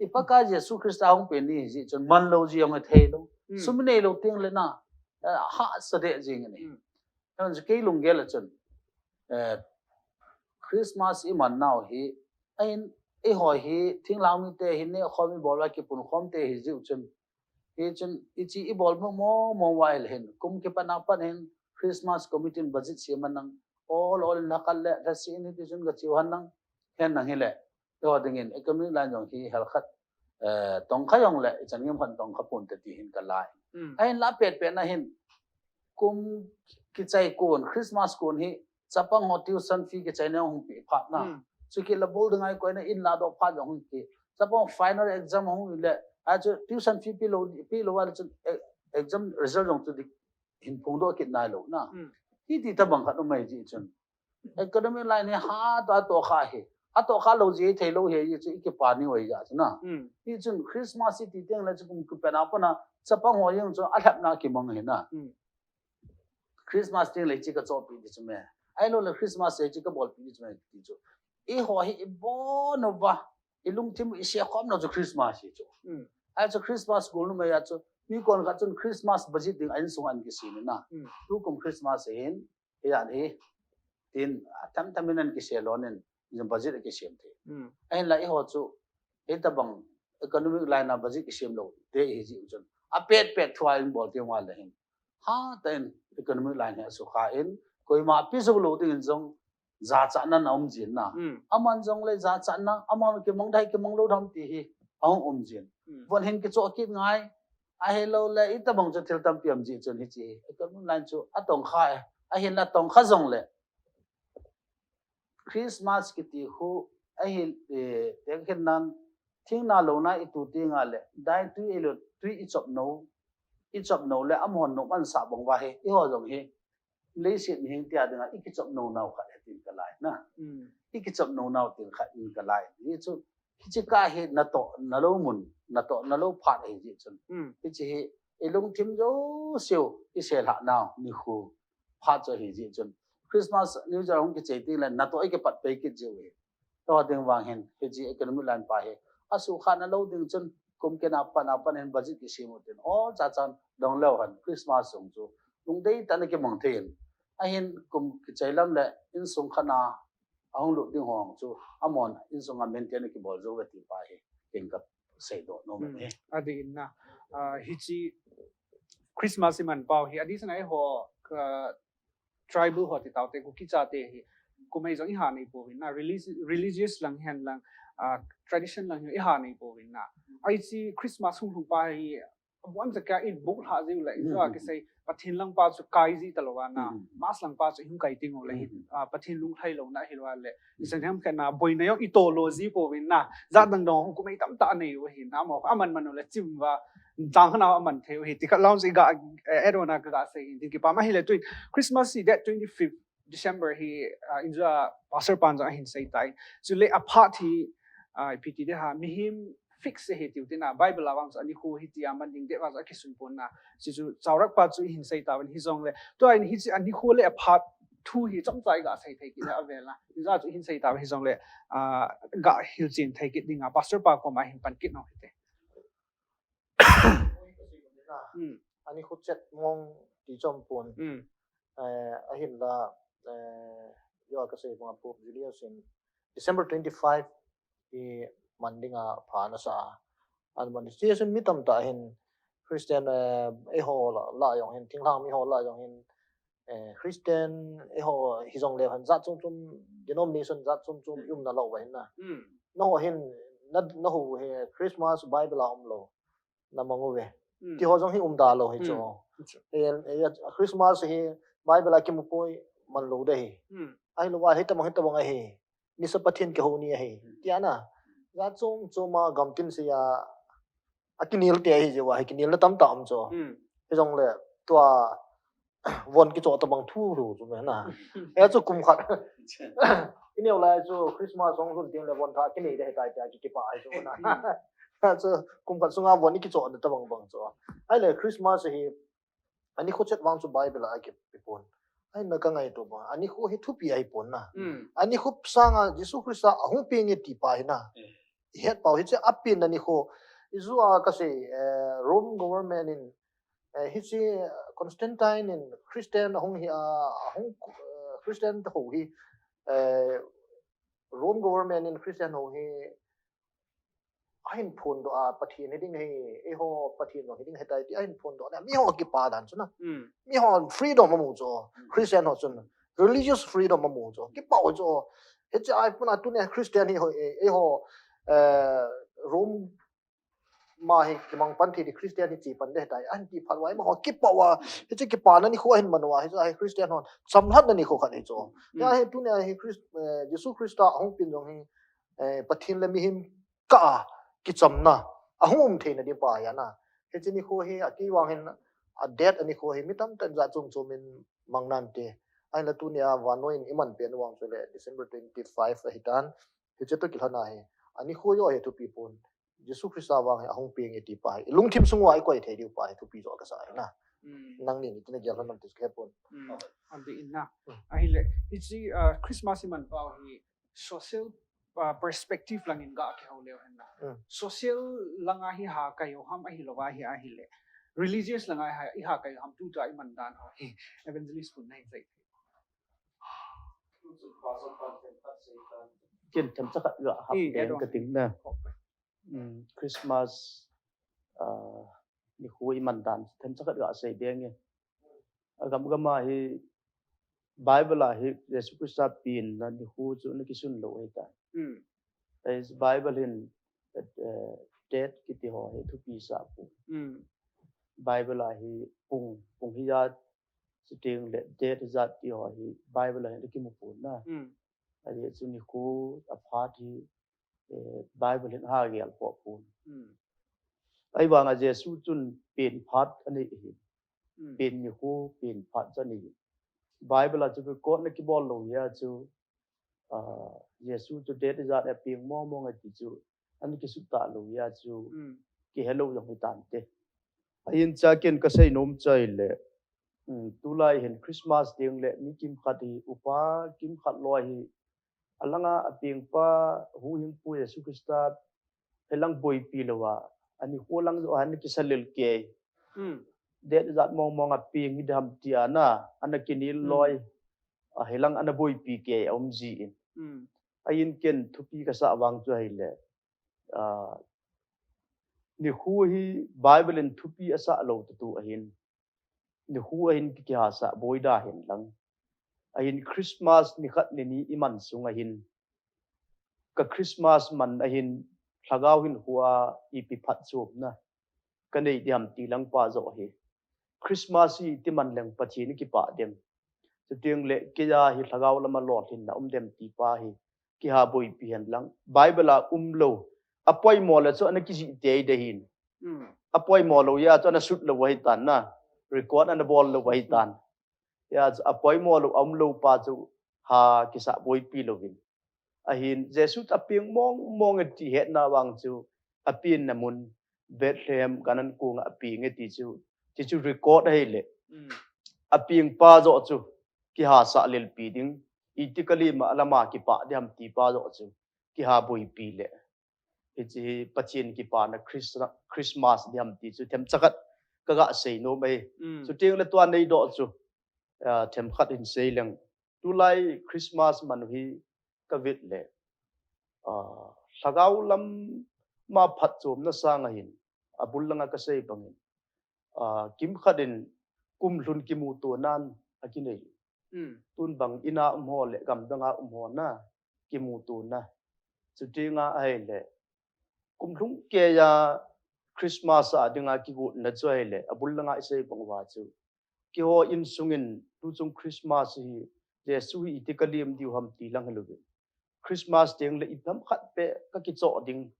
I Pakai Jesu Christa hung pen ni ji chun, man lou ji hung thei lou. Hmm. Sum nei lou teng le na, eh, hahsa deh jing ni. Hmm. Hon kei lunggel le chun. Eh, Christmas iman nau hi, ahin, eiho hi, thinglhang mite hi, neh khom ibol a kipun khom te hi jiu chun. Hichun, hichi ibol mo, mo, mo vai le hin. Kum kipat na pat hin, Christmas committee in budget sem hen lang. Ol, ol in lha khat le, lha seh in hiti chun ka chiu hen lang. Hen lang hile. Eiho dingin, economic line jong hi hel khat, eh, tong kha jong le, ichan ngim khat tong kha pon te ti hin ka lai. Mm. Ahin la pet pet na hin, kum kichai kon, Christmas kon hi, chapang ho tuition fee kichai na hung pe phat na. Mm. Chukit le bol ding ai koi na in la doh phat jong hung pe. Chapang final exam hung le, a chu tuition fee pe lou, pe lou a le chun, eh, exam result jong chu dik hin phongdoh kit nai lou na. Mm. Hiti tabang khat um mai ji chun. Economic line hi hatah a toh kha hi. A toh kha lou ji thei lou hi ji chu i kipa ni oi ja chu na. Mm. Hichun Christmas hi ti teng le chu kum kipat na pat na chapang ho jeng chu alhep na kimang hi na. Mm. Christmas teng le hichi ka chohpi di chu me. Ahilou le Christmas le hichi ka bolpi di chu me ti chu. Eiho hi ibon uva, ilungthim u isei khom nau chu Christmas hi chu. Mm. Ahi chu Christmas gol numei a chu, mi kon khat chun Christmas budget ding a insung a an kisem in na. Mm. Tukum Christmas hin, hi dan hi, tin, a tam tam in an kisei lon in, in budget akisem thei. Mm. Ahin la eiho chu, hitabang economic line a budget kisem lou te hi ji chun. A pet pet thu a in bol ti ngal le hin. Hatah in economic line hi asukha in, koima pi jou lou ding in jong jachatna na um jin na. Mm. Aman jong le jachatna, aman kimang dai kimang lou dam ti hi ahung um jin. Mm. Von hin kichoh kit ngai, ahilou le itabang chu thil tampi um ji chun hichi. Economic line chu atong kha e, ahin la tong kha jong le. Christmas kiti khu ahi, eh, te khin nan thingna louna i tu ti nga le, dai tui i lo, tui i chop no, i chop no le amahon nom an sa bang uva hi, eiho jong hi, leiset mihing tia dinga i kichop no nau khat hi tin ka lai na. Mm. I kichop no nau tin khat in ka lai. Hi chu, hichi ka hi natoh, nalou mun, natoh, nalou phat hi ji chun. Mm. Hichi hi, i lungthim jouseu, i sel ha nau, ni khu. Phat chu hi ji chun. Christmas, New Year hung kichai teng le, natoh i kipat pei kit jiu hi. Tua ding vang hin, hichi economic line pa hi. Asukha na lou ding chun, kum kena pan a pan hin budget kisem u tin. O, cha chan, dong leu hen, Christmas sung chu. Lungdei tah in kimang thei in. Ahin, kum kichai lam le, insung khat na, ahung lut ding hong chu. Amahon, insung a maintain kibol jou ve ti pa hi. Ken ka seidoh nom e. Mm, adih in na. Ah, hichi Christmas iman pau hi, adih sana eiho, ka, tribal ho ti tau te, Kuki chate hi, kum ei jong i ha nei pouvin na, relig-, religious lang hen lang, ah, tradition lang hi i ha nei pouvin na. Ahi chi Christmas hung lhung pa hi, abon cha ka in buk lha jiu le, in jo a kisei, Pathen lang pa chu kai ji ta lou va na, Mass lang pa chu hung kai ting u le hi, ah, Pathen lunglhai louna hi lou le, i sang hem khat na, boina jong i to lou ji pouvin na, jat dang dang hung kum ei tamtah nei u hi na, mo, aman man u le chim va, tang khat na aman thei u hi, ti khat lam si ga, eh, add on a ka ga sei hin, tin kipa ma hi le tuin, Christmas hi date twenty-fifth December hi, ah, in jo a Pastor pan jong ahin sei tai. Chule aphat hi, ah, ipi ti ding ham, mihem fix ahi tiu tin a, Bible a vang chu anikho hi tia man ding deh vang chu akisun pon na. Chu chu chaurek pa chu ihin sei tauvin hijongle. Tua in hichi anikho le aphat thu hi chomcha i ga sei thei kit a vel na. In jo a chu ihin sei tauvin hijongle, ah, ga hilchen thei kit ding a, Pastor pa koma hin pan kit nau hite. Hmm. Anikho chet mong ti chom pon. Hmm. Eh, ahin la, eh, jo a ka sei bang a Pope Julius in December twenty-five i man ding a pha ana sa a. An man Jesu mi tamtah hin Christian, eh, eiho la, la jong hin, thinglhang mi ho la jong hin, eh, Christian eiho hijongle hen jat chom chom, denomination jat chom chom i um na lou va hin na. Hmm. Nangho hin, na, nangho hi Christmas Bible a um lou. Na mang uve. Hmm. Ti ho jong hi um da lou hi chu. Hmm. Chu. Eh, eh, Christmas hi Bible a kimu poi man lou de hi. Hmm. Ahilou va hitabang hitabang ahi. Nisa Pathen kihou ni ahi. Hmm. Ti ana. Jat chom chom a gamtin sei a. A kinel te ahi jeh uva hi kinelna tamtah um chu. Hmm. Hijongle tua von kichoh tabang thu lou chu me na. E chu kum khat. I neo lai chu Christmas hung lhun teng le von thah kinei ding ahitai tia ki, kipah ahi chu na. Hmm. Chu kum khat sunga von i kichoh na tabang bang chu. Ahile Christmas hi ani kho chet vang chu Bible a kipe pon. Ahin na ka ngaito bang. Ani kho hi thupi ahi pon na. Hmm. Ani kho sanga Jesu Christa ahung peng e ti pa hi na. Hmm. I het pau hiche a penna ni kho. I ju a ka sei, eh, Rome government in, eh, hiche, eh, Constantine in Christian ahung hi a, ahung, eh, Christian te ho hi, eh, Rome government in Christian ho hi ahin phondoh a, Pathen hi ding hi, eiho Pathen jong hi ding ahitai ti ahin phondoh a, miho kipa dan chu na. Mm. Miho freedom amu chu, mm, Christian ho chun religious freedom amu chu, kipah chu. Hiche a puna tunia Christian hi ho, eh, eiho, eh, Rome ma hi kimang pan thei di, Christian hi che pan ding ahitai, ahin ti phat uva, amaho kipah uva, hiche kipana ni kho ahin man uva, hiche a hi Christian hon chamlhatna ni kho khat hi chu. Mm. Hia hi tunia hi Christ, eh, Jesu Christa ahung peng jong hi, eh, Pathen le mihem kah a kichamna ahung um theina ding pa hi ana. Hiche ni kho hi akivang hin a date a ni kho hi mi tamtah in jat chom chom in mang nante. Ahinla tunia vannoi in i man pen vang chu le December twenty-five ahitan. Hiche toh kilhon a hi ani kho joh hi thupi pon. Jesu Christa vang hi ahung peng e ti pa hi i lungthim sung uva i koi thei diu pa hi thupi joh kasa hi na. Mm. Nangni iti na gel lhon nam ti chu kahe pon. Mm. Ati in na. Mm. Ahile, hiche, ah, Christmas i man pau hi social, ah, perspective langin ga kihou leu hen na. Mm. Social langa hi ha kahi u ham, ahilouva hi ahile religious langa hi ha, i ha kahi u ham, tutua i man dan ho hi. Evangelist Pun na hin sei. Ken themcha khat ga hap ding ka ting na. Mm, Christmas, ah, ni kho i man dan themcha khat ga sei ding e. Agam gam a hi Bible a hi Jesu Christa penna ni kho chu ana kisun lou ahitai. Mm. Bible hin, eh, date kiti ho hi thupi sah pon. Mm. Bible a hi pung, pung hijat, chuteng le date hijat ti ho hi Bible a hin kimu pon na. Mm. Ajeh chu ni kho a phat hi, eh, Bible hin aha gel pon. Mm. Ahivanga Jesu chun pen phat anei ahi. Mm. Pen ni kho, pen phat chu anei. Bible a chu record na kibol lou hia chu, ah, Jesu chu date ijat a peng mong mong e ti chu ana kisut ta lou hia chu, mm, kihe lou jong hi tante. Ahin cha ken ka sei nom chu ahile, mm, tulai hin Christmas ding le mi kimkhat hi upa kimkhat loi hi alanga apengpa huhhingpu Jesu Christa hilang boipi louva, ani kho lang joh hin kisa lel kei. Hmm. Date ijat mong mong a peng hi ding ham tia na, ana kinel loi, hmm, a hilang ana boipi kei a um jin. Hmm. Ahin ken thupi kasa vang chu ahile, ah, ni kho hi Bible in thupi asah lou tutu ahin. Ni kho ahin ki, kihasah boi da hen lang. Ahin Christmas ni khat ni ni i man sung ahin. Ka Christmas man ahin lhagao hinkho a ipi phatchomna ka nei ding ham ti lang pa joh hi. Christmas hi iti man leng Pathen i kipah ding. Chuteng le kei a hi lhagao lama lolhinna um dem ti pa hi kiha boipi hen lang. Bible a um lou. Apoimo le chu ana kijih tei ding ahin. Hmm. Apoimo lou hia chu ana sut lou ahi tan na. Record ana bol lou ahi tan. Hia chu apoimo lou, aum lou pa chu ha kisa boipi louvin. Ahin Jesu chu apeng mong mong e ti hetna vang chu apenna mun Bethlehem Canaan kong a apeng e ti chu. Ti chu record ahile. Hmm. Apeng pa joh chu kihasah lelpi ding. Iti kalima lama kipah ding ham ti pa joh chu kiha boipi le. Hiche hi Pathen kipana Christ-, Christmas ding ham ti chu themcha khat ka ga sei nom e. Mm. Chuteng le tua neidoh chu, ah, themkhat hin sei leng. Tulai Christmas man u hi ka vet le, ah, lhagao lama phatchomna sang ahin, abul langa ka sei bangin, ah, kimkhat in kum lhun kimuto nan akinei. Mm. Tun bang ina um ho le gamdang a um ho na kimutona. Chuteng ahile kum lhung keiya Christmas a dinga kigotna chu ahile, abul langa isei bang uva chu, keiho insungin tuchung Christmas hi Jesu hi iti kalim diu ham ti lang hilouvin, Christmas teng le ipi ham khat beh kakichoh ding,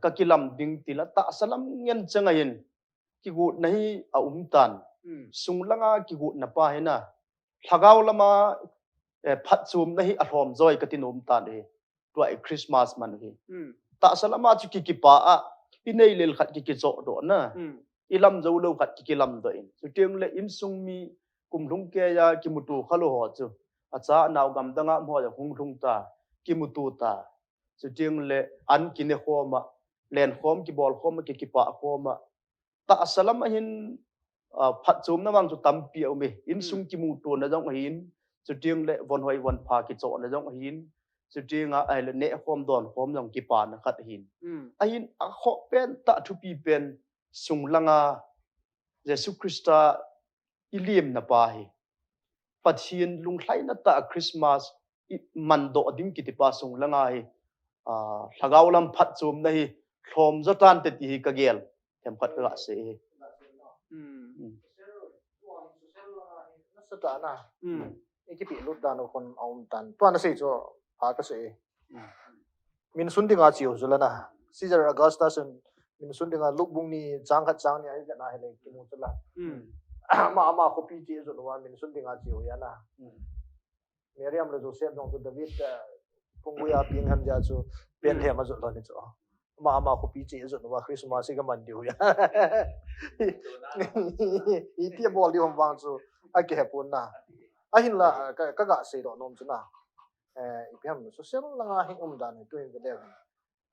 kakilam ding tila tahsa lam ngen chang ahin kigotna hi aum tan. Sung langa kigotna pa hi na, lhagao lama, eh, phatchomna hi alhom joi kati nom tan hi. Tua i Christmas man hi. Tahsa lama chu ki, kipa a, inei lel khat ki, kichoh doh na. Ilam jou lou khat ki, kilam doh in. Chuteng le insung mi kum lhung keiya kimuto khalou ho chu, acha anao gamdanga um ho jong hung lhung ta, kimuto ta. Chuteng le an kine khom a, len khom, kibol khom a, ki, kipa khom a, tahsa lama hin, ah, phatchomna vang chu tampi aum e. Insung kimutona jong ahin, chuteng le von hoi von pha kichohna jong ahin, chuteng a, ahile neh khom don khom jong kipana khat ahin. Ahin akhoh pen tah thupi pen sung langa Jesu Christa ilimna pa hi, Pathen lunglhaina tah a Christmas iman doh ding kiti pa sung langa hi, ah, lhagao lam phatchomna hi lhom jo tante ti hi kagel. Themkhat kaga sei hi. Nasatah na. Ikipelut dan u khun aum tan. Tua nasei chu pha kasei. Minsun dinga cheu chu la na. Caesar Augustus in minsun dinga Luke bung ni chang khat chang ni ahi kana hile kimu chu la. Ama, ama khopi che jot uva minsun dinga cheu hi ana. Miriam le Joseph jong chu David, eh, phunggui a peng hen jeh chu Bethlehem ajot lhon hi chu. Ama, ama khopi che jot uva Christmas hi kaman diu hi. Iti abol diu ham vang chu akihepon na. Ahinla, ka, kaga seidoh nom chu na. Eh, ipi ham social langa hi umdan hi tuhin vele.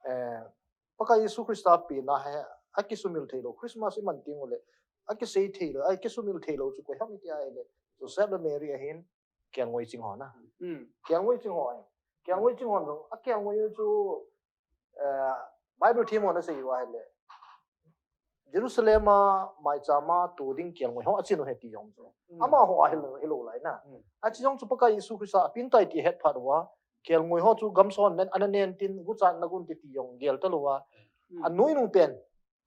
Eh, Pakai Jesu Christa pina hi akisumil theilou, Christmas iman teng ule akisei theilou, akisumil theilou chu koi ham iti ahile Joseph le Mary ahin, kelngoi ching ho na. Kelngoi ching ho ahin. Kelngoi ching ho jong, akelngoi u chu, eh, Bible them hon asei u ahile, Jerusalem a maicham a to ding kelngoi ho achin u ahi ti jong chu. Amaho ahilou, hilou lai na. Achi jong chu Pakai Jesu Christa apeng tai ti ahet phat uva, kelngoi ho chu gamsung ana nen tin, guchatna gun ti ti jong gel talou a, anoi nung pen,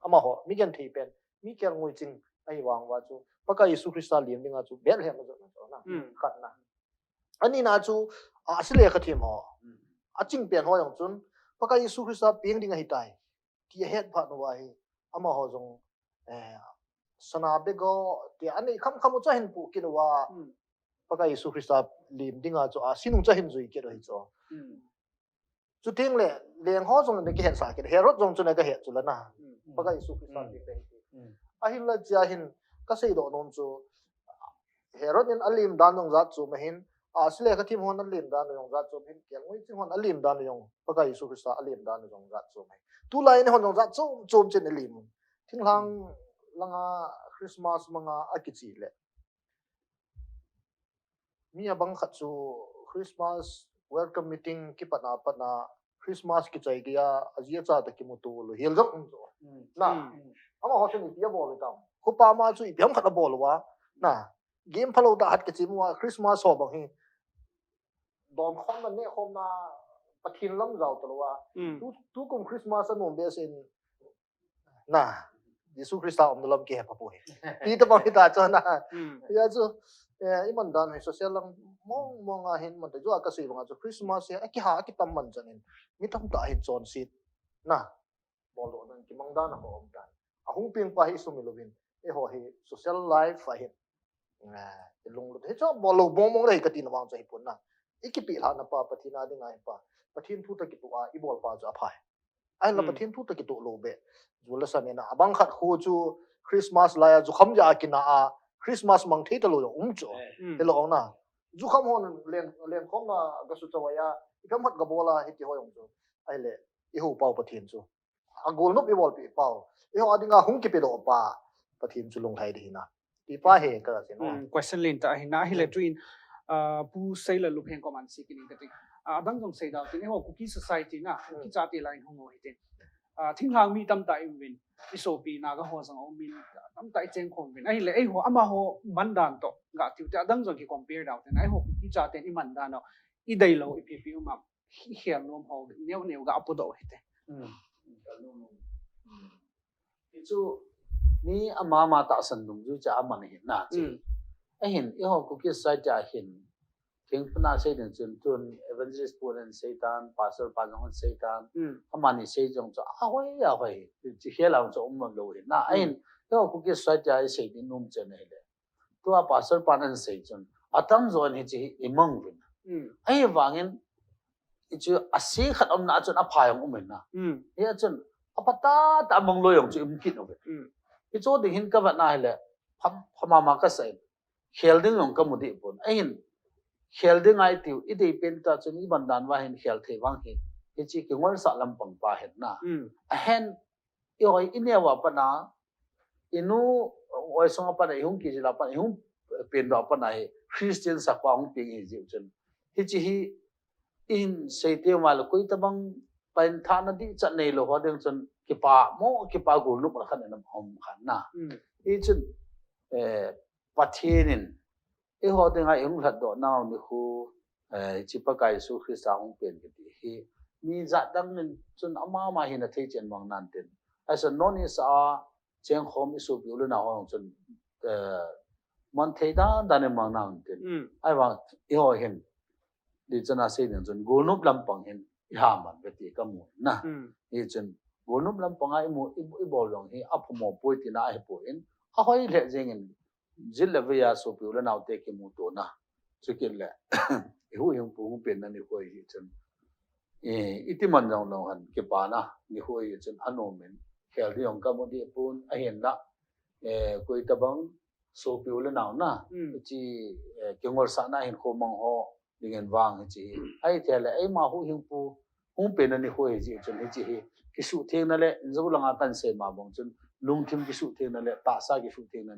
amaho, mi genthei pen, mi kelngoi ching ahi vang uva chu, Pakai Jesu Christa lim dinga chu Bethlehem ajot na chu na. Khat na. Anina chu, a, ahsi lekha them ho. Aching pen ho jong chun, Pakai Jesu Christa peng ding ahitai ti ahet phat uva hi, amaho jong, eh, sana bego, ti anei kham kham u chu ahin pu kit uva, Pakai Jesu Christa lim dinga chu ahsi nung chu ahin jui kit u ahi chu. Chuteng le, leng ho jong na kihet sa kit, Herod jong chu na kahet chu la na. Pakai Jesu Christa lim ding ahi ti. Ahinla chia hin, kaseidoh nom chu, Herod in alim dan jong jat chom ahin, ahsi lekha them hon alim dan jong jat chom ahin, kelngoi ching hon alim dan jong, Pakai Jesu Christa alim dan jong jat chom ahin. Tulai ni hon jong jat chom chom chen alim. Thinglhang langa Christmas manga akichi le, mi abang khat chu Christmas welcome meeting kipatna patna Christmas kichai geiya aji acha toh kimuto lou hel jong um chu. Na. Amaho chun ipi abol u tam. Khopa ma chu ipi ham khat abol uva. Na. Game phalou tah khat kichim uva Christmas ho bang hi. Don khomna, neh khomna, Pathen lam jao talou a. Tu, tukum Christmas anom behseh in, na, Jesu Christa umna lam kihe pha poi. Ti tabang hita chu na. Hia chu, eh, iman dan hi social lang mong mong a hin man ta, jua kasei banga chu Christmas hi akiha, akitam man chan in, mi tamtah hin chonset na, boldoh dan, kimang dan aho um tan. Ahung peng pa hi isumil uvin, eiho hi social life a hin, eh, ilunglut hi chu bol lou mong mong le hi kati na vang chu ahipon na. Ikipehlhahna pa, Pathen a dinga hi pa, Pathen thu toh kitoh a ibol pa chu aphai. Ahinla Pathen thu toh kitoh lou beh, ju le sa nena, abang khat khu chu Christmas laiya jukham jeh a kina a Christmas mang thei talou jong um chu. Hilou na. Jukham hon len, len khomna gasuchawai a, ipi ham khat gabol a, hiti ho jong chu. Ahile, ihou pau Pathen chu, agolnop ibolpeh pau, eiho a dinga hung kipedoh pa Pathen chu lunglhai ding ahi na. Ti pa hi kasei nom. Question lentah ahi na, ahile tuin, ah, Pu Seilalup hen koman sei kit ing kati. Ah, adang jong sei dau tin, eiho Kuki society na, Kuki chate lai in hung u hitin. Ah, thinglhang mi tamtah ium uvin, isopi Naga ho jong aum in, tamtah icheng khom uvin. Ahile eiho amaho man dan toh ga tiu te, adang jong ki compare dau tin, eiho Kuki chaten iman dan u, ideilou ipi ipi um am, ikhel nom ho neo neo ga podoh u hite. Chu mi ama ama tahsan dungjuiya aman ahi na chu. Mm. Ahin, eiho Kuki society a hin, thengpana sei ding chun, tun evangelist pu in seitan, pastor pa jong in seitan, mm, amani sei jong chu ahoi, ahoi, chi khel a chu um lou ahi na. Mm. Ahin, eiho Kuki society a isei ding nom chen ahile, tua pastor pan asei chun, atamjo in hiche hi imang uvin. Mm. Ahivangin, hichu asei khat umna chun apha jong um in na. Mm. Hia chun, apha tah tah amang lou jong chu um kit uvin. Mm. Hichu ding hin kavet na hile, pha, pha mama kasah in. Khel ding jong kamu deh pon. Ahin, khel ding ahi tiu, idei pen tah chun iban dan uva hin khel thei vang hi. Hiche kingolsah lampang pa ahin na. Mm. Ahin, ihoi ineo a pat a, inu, oi sunga pat a, ihung kijil a pat a, ihung pendoh a pat a hi, Christian sakpa hung peng ahi jeh chun. Hiche hi, ihin sei teng uva le, koi tabang pain thahna dihchat neilou ho ding chun, kipa mo, kipa golnop khat in aum khan na. Mm. Hichun, eh, Pathen in, eiho dinga ihung lhatdoh nau nikho, eh, hiche Pakai Jesu Christa hung pen kiti hi, mi jat dang in chun ama ama hin athei chen mang nan tin. Ahin, non isa a chengkhom isopi u le nau ho chun, eh, man thei dan dan in mang nan tin. Mm. Ahivang, eiho hin, dihchat a sei ding chun, golnop lampang hin, iha man uve ti kamu na. Mm. Hichun, golnop lampang a imu, i, ibol jong hi, apha mo poi tina ahipoi in, ahoi lheh jeng in, jil le vei a sopi u le nao te kimuto na. Chukit le, ihuhhingpu hung penna nikho ahi chun. I, iti man jong lou hen, kipana nikho ahi chun, anom in, khel ding jong kamu deh pon, ahin la, eh, koi tabang sopi u le nao na. Mm. Hiche, eh, kingolsahna hinkho mang ho dingin vang hiche hi. Ahithei le, eima huhhingpu hung penna nikho ahi jeh chun hiche hi. Kisuhthengna le, injo langa kan sei ma bang chun, lungthim kisuhthengna le, tahsa kisuhthengna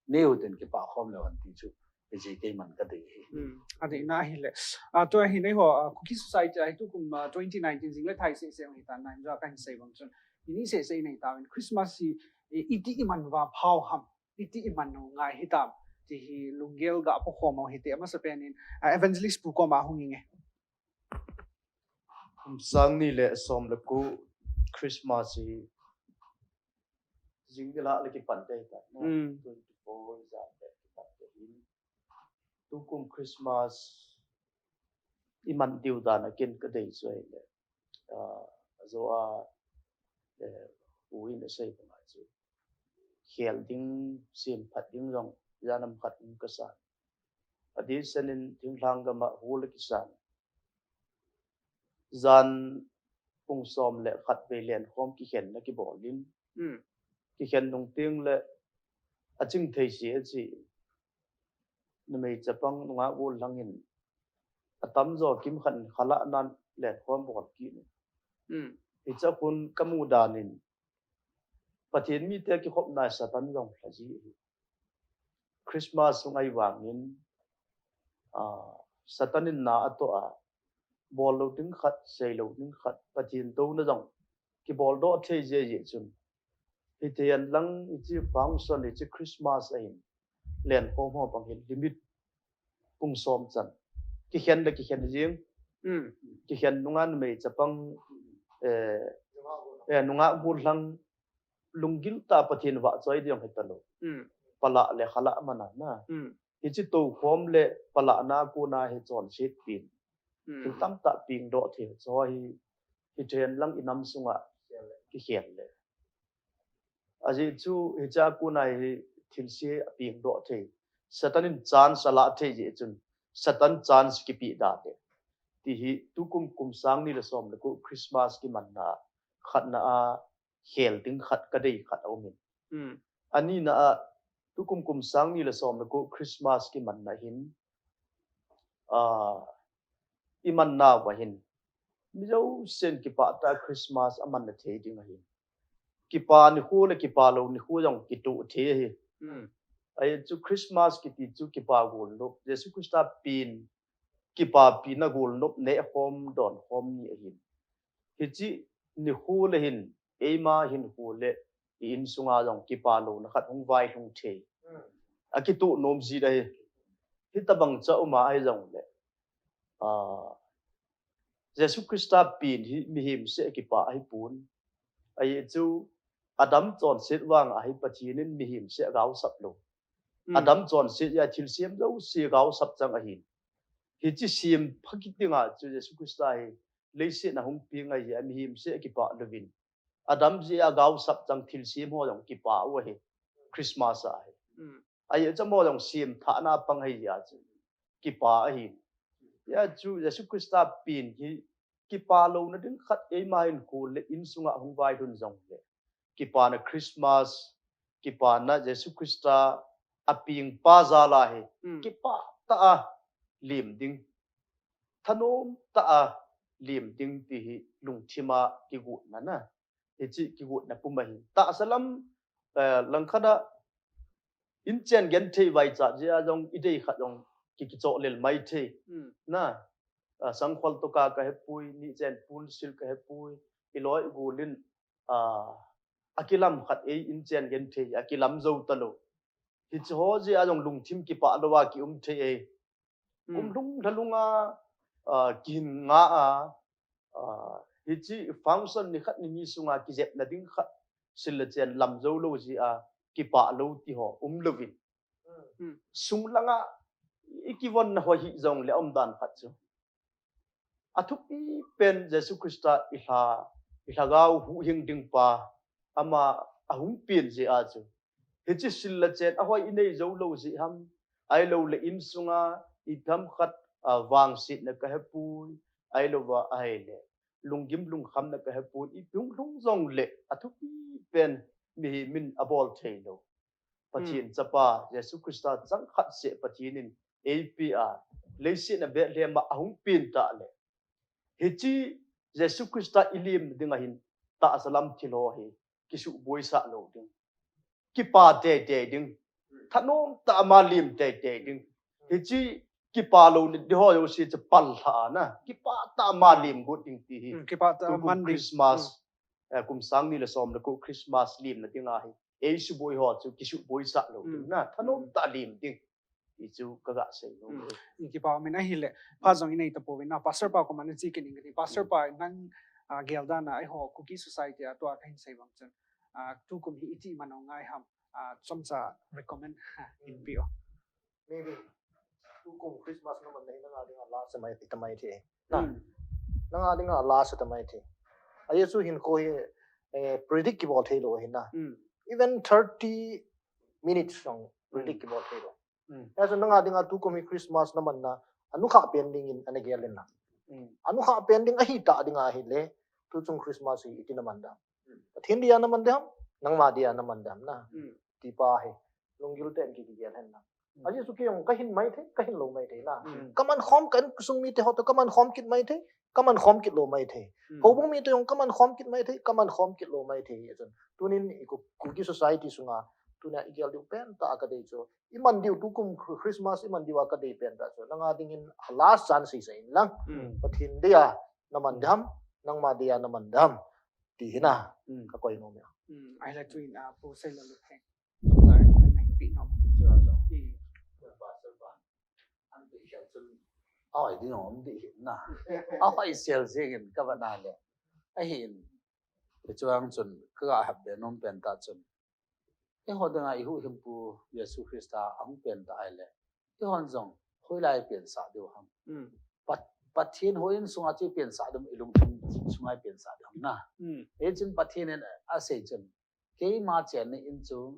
nei u tin kipah khom leu hen ti chu, hiche keiman kadei ahi. Hmm, adeina ahile. Ah, tua hi eiho, ah, Kuki society a hi tukum, ah, twenty nineteen jing le thai seh seh ahi tan, nai jo kahin sei bang chun. Ini seh seh inei tauvin Christmas hi, i, iti iman uva phao ham, iti iman u ngai hitam, ti hi lunggel ga pu khom u hite, amasapen in, ah, evangelist pu koma hung inge. Kum sang ni le som le ko Christmas hi jing gila le kipan te ta, no? Mm. Twenty-four ja le kipan te hin. Tukum Christmas iman diu dan a ken kadei chu ahile. Ah, ajo a, eh, u in asei banga chu. Khel ding, semphat ding jong, jan ham khat um kasan. Adehset in thinglhang gam a hol akisan. Jan pung som le khat vei lenkhom kikhenna kibol in. Hmm. Kikhen nung teng le aching thei se achi. Numei chapang nungah gollhang in atamjo kimkhat in khalah nan lenkhom bol kit in. Hmm. Hiche a kon kamu dan in Pathen mite kikhopna Satan jong lha ji ahi. Christmas sunga ahivangin, ah, Satan in na atoh a, bol lou ding khat, sei lou ding khat, Pathen touna jong kibol doh thei jeh jeh chun. Hiti hen lang hiche function, hiche Christmas ahin, lenkhom ho bang hin limit pung som chan. Kikhen le kikhen jing. Hmm. Kikhen nunga numei chapang, eh, eh, nungah gollhang lunggil tah a Pathen vahchoi ding hita lou. Hmm. Pala le khalah mana na. Hmm. Hiche toukhom le palahna a kona hi chonset pen. Hmm. Thil tamtah peng doh thei chu hi, hiti hen lang inam sunga kikhel le. Ajeh chu hiche a kona hi thilse apeng doh thei. Satan in chance alah thei jeh chun Satan chance kipe da te. Ti hi tukum kum sang ni le som le ko Christmas kimanna khatna a khel ding khat kadei khat aum in. Hmm. Anina a tukum kum sang ni le som le ko Christmas kimanna hin, ah, imanna uva hin, mi jousen kipah tah a Christmas amanna thei ding ahin. Kipa nikho le kipa lou nikho jong kitoh thei ahi. Hmm. Ahi chu Christmas kiti chu kipa golnop, Jesu Christa pen kipapi na golnop nehkhom donkhom ni ahin. Hiche nikho le hin, eima hinkho le i insunga jong kipa louna khat hung vailhung thei. Hmm. Akitoh nom jing ahi. Hitabang cha uma ahi jongle, ah, Jesu Christa pen hi mihem seh a kipa ahipon. Ahi chu Adam chonset vang ahi Pathen in mihem seh agaosap lou. Hmm. Adam chonset a thilsem jouse agaosap chang ahin. Hiche sem pha kit dinga chu Jesu Christa hi leiset a hung peng ahi, mihem seh akipah louvin. Adam jeh a agaosap chang thilsem ho jong kipah u ahi. Christmas ahi. Hmm. Ahi, chamo jong sem thahna pang ahi a chu. Kipah ahi. Hijeh chun Jesu Christa pen hi kipah louna ding khat eima hin kol le insunga hung vailhun jongle. Kipana Christmas, kipana Jesu Christa apeng pa jal a hi. Hmm. Kipah tah a lem ding. Thanom tah a lem ding ti hi lungthim a kigotna na. Hiche kigotna pum ahi. Tahsa lam, eh, langkhat a inchen genthei vaichat jeh a jong idei khat jong ki, kichoh lel maithei. Hmm. Na, ah, sangkhol toh ka, kahepoi, nichen pun sil kahepoi, iloi igol in, ah, akilam khat ei inchen genthei, akilam jou talou. Hiche ho jeh a jong lungthim kipah lou a kium thei ei. Hmm. Kum lhung lha lhung a, ah, kihin nga a, ah, hiche function nikhat nini sunga kijepna ding khat sil le chen lam jou lou jeh a kipah lou ti ho um louvin. Hmm. Sung langa ikivonna ho hi jongle aumdan khat chu. Athupi pen Jesu Christa ilha, ilhagao huhhing ding pa, ama ahung pen jeh a chu. Hiche sil le chen ahoi inei jou lou jeh ham, ahilou le insunga ithemkhat, ah, vangsetna kahepoi, ahilou va ahile lunggim lungkhamna kahepoi, ipi hung lhung jongle athupi pen mihem in abol thei lou. Pathen, hmm, Chapa Jesu Christa chang khat seh Pathen in eipeh a, leiset a Bethlehem a ahung pen tah le. Hiche Jesu Christa ilem ding ahin tahsa lam thil ho hi kisuhboisah lou ding. Kipah teitei ding. Thanom tah a ama lem teitei ding. Hiche kipah louna ding ho jouse chu pal lha na. Kipah tah a ama lem got ding ti hi. Hmm, kipah tah a tukum man ding. Christmas, hmm, eh, kum sang ni le som le ko Christmas lemna ding ahi. Ei suboi ho chu kisuhboisah lou ding, hmm, na. Thanom, hmm, tah a lem ding. Ti chu kaga sei nom. Hmm. Kipah min ahile, phat jong inei tapouvin na, Pastor pa koma nache kit ing kati. Pastor, hmm, pa nang, ah, geldan a eiho Kuki society a tua kahin sei bang chun, ah, tukum hi iti man u ngai ham, ah, chomcha recommend, hmm, in pe o. Maybe tukum Christmas naman na hi nanga dinga last mai, ita mai thei. Na, hmm, nanga dinga last ita mai thei. Ajeh chu hinkho hi, eh, predict kibol thei lou ahi na. Hmm. Even thirty minutes jong predict, hmm, kibol thei lou. Hmm. Hijeh chun nanga dinga tukum hi Christmas naman na, anukha pen dingin ana gel in na. Hmm. Anukha pen ding ahitah dinga ahile, tuchung Christmas hi iti naman dem. Hmm. Pathen dia naman dem, nangma dia naman dem na. Hmm. Ti pa hi lunggil tah in ki, kigel hen lang. Hmm. Ajeh chu kei jong kahin maithei, kahin lou maithei na. Hmm. Kaman khom, ka insung mite ho toh kaman khom kit maithei, kaman khom kit lou maithei. Hmm. Houbung mite jong kaman khom kit maithei, kaman khom kit lou maithei. Ajeh chun tunin i Ku-, Kuki society sunga, tunia igel diu pentah a kadei chu, iman diu tukum Chri-, Christmas iman diu a kadei pentah chu, nanga dingin last chance isei in lang. Hmm. Pathen dia naman dem, nangma dia naman dem. Ti hi na, hmm, kakoi nom e. Hmm, ahile tuin, ah, Pu Seilal Luttheng. Chomcha recommend nahin pe nom. Chu, chu. Hmm. Oi, ding om ding hi na. Ahoi sel jeng in kava na le. Ahin. Hiche vang chun, kaga hap be nom pentah chun. Eiho dinga ihuhhingpu Jesu Christa ahung pentah ahile, eihon jong hoilai pensah diu ham. Hmm. Pa-, Pathen houin sunga chu ipensah diu ham, ilungthim sunga ipensah diu ham na. Hmm. Hichun Pathen in asei chun, keima chenna in chu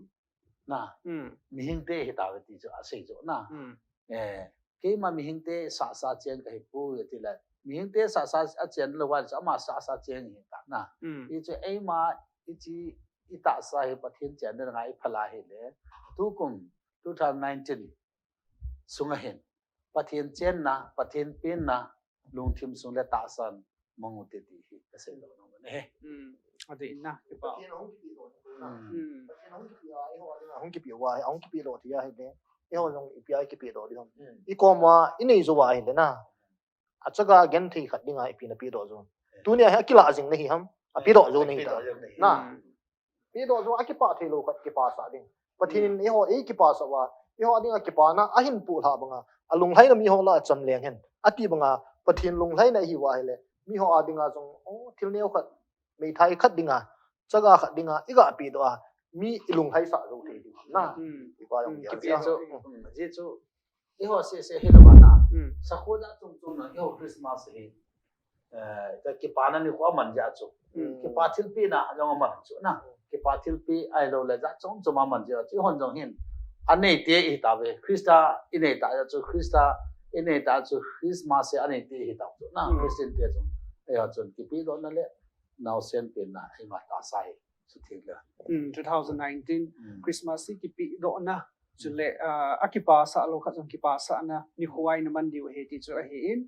na, hmm, mihingte hitauve ti chu asei chu na. Hmm. Eh, keima mihingte sahsa chen kahipoi ati le. Mihingte sahsa achen lou va chu ama sahsa chen hita na. Hmm. Hichu eima hiche itahsa hi Pathen chenna dinga iphal a ahile, tukum two thousand nineteen sunga hin Pathen chenna, Pathen penna, lungthim sung le tahsan mang u hite ti hi kasei lou nom ahi. Hmm. Adih in na, kipah. Pathen ahung kipe lou na. Hmm. Hmm. Pathen ahung kipe a, eiho dinga ahung kipe uva, ahung kipe lou ti ahile, eiho jong ipi a ikipe lou ding ham. Hmm. Ikom uva inei jou uva ahile na, achaga genthei khat dinga ipi na pedoh jou. Tunia hi akilah jing nahi ham, apedoh jou nahi ta. Apedoh jou nahi. Na. Hmm. Pedoh jou, akipah thei lou khat kipasah ding. Pathen in, hmm, eiho eikipasah uva, eiho dinga kipana ahin poh lhah banga, alunglhaina miho lah a cham leng hen ati banga, Pathen lunglhaina ahi uva ahile, miho a dinga jong, oh, thil neo khat, meithai khat dinga chaga khat dinga iga pedoh a, mi ilung haisah jou thei diu na. Hmm. Kipa jong Hmm, dia kipa sia. chu. Hmm, ji chu, eiho sese hilou vana. Hmm. Sakho da chom chom na eiho Christmas hi. Eh, ka kipana nikho aman jia chu. Hmm. Kipa thilpi na jong aman chu na. Kipa thilpi ahilou le ja chom chom aman jia chu. Eihon jong hin. Anei te ihi tauve. Christa inei ta jia chu. Christa inei ta chu. Christmas hi anei te ihi tau chu na. Hmm. Christian te chu. Eiho chun kipedoh na le naosen pen na ima tahsa hi. Chu thil le. Hmm, two thousand nineteen Hmm. Christmas hi kipedoh na. Chule, ah, akipasah lou khat jong kipasah na nikho a ina man diu ahi ti chu ahin.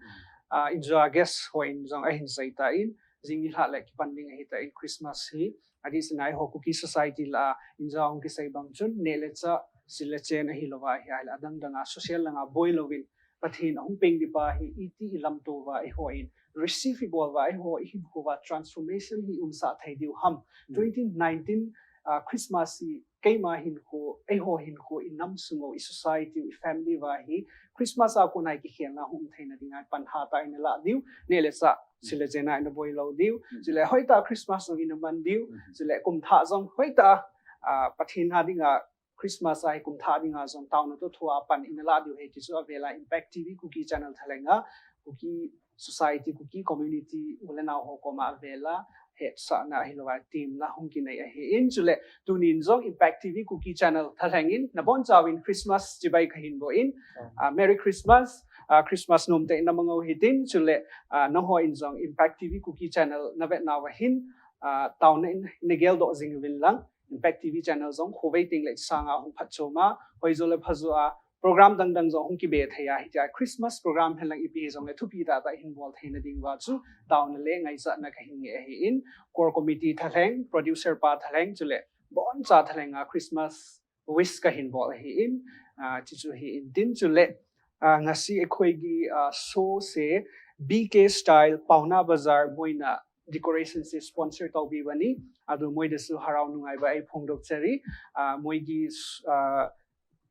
Ah, injo a guest hon jong ahin sei tan, jing nilhah le kipan ding ahi tan Christmas hi. Adeh seh in eiho Kuki society lah a, injo a hung kisei bang chun, neh le chah, sil le chen ahilou va, ahile adang dang a, social lang a boi louvin, Pathen ahung peng ding pa hi, iti ilamto uva, eihon receive ibol uva, eiho ihinkho uva transformation hi umsah thei diu ham. Hmm. Twenty nineteen, ah, Christmas hi, keima hinkho, eiho hinkho, inam sung u, i society u, i family uva hi, Christmas a kona kikhelna hung um theina dinga, pan hatah a ina lah diu, neh le chah, sil le chen a ina boi lou diu, Hmm. chule hoitah a Christmas jong ina man diu, Hmm. chule kum thah jong hoitah a, ah, Pathen a dinga, Christmas a hi kum thah dinga jong taona toh thoa pan ina lah diu ahi ti chu avel a Impact T V Kuki channel thalheng a, Kuki society, Kuki community u le nao ho koma avel a hetsahna ahilou a temna hung kinei ahin, chule tunin jong Impact T V Kuki channel thalheng in nabonchauvin Christmas chibai kahin bol in, ah, Merry Christmas, ah, Christmas nomtah in na mang u hitin, chule, ah, nangho in jong Impact T V Kuki channel navet nauva hin, ah, taona in nagel doh jing uvin lang, Impact T V channel jong khovei teng le sang a hung phatchom a, hoijo le phajo a, program dang dang jong hung kibe thei a, hitia Christmas program hen lang ipi hijongle thupi tah tah hin bol theina ding uva chu, taona le ngaichatna kahin nei ahin, core committee thalheng, producer pa thalheng, chule boncha thalheng a Christmas wish kahin bol ahin, ah, chuchu hi intin chule, ah, ngasi eikhoi ki, ah, show se B K Style Paona Bazar moina decoration se sponsor taupi bani, adu moidasu harau nungaiba ei phongdoh chari, ah, moigi, ah,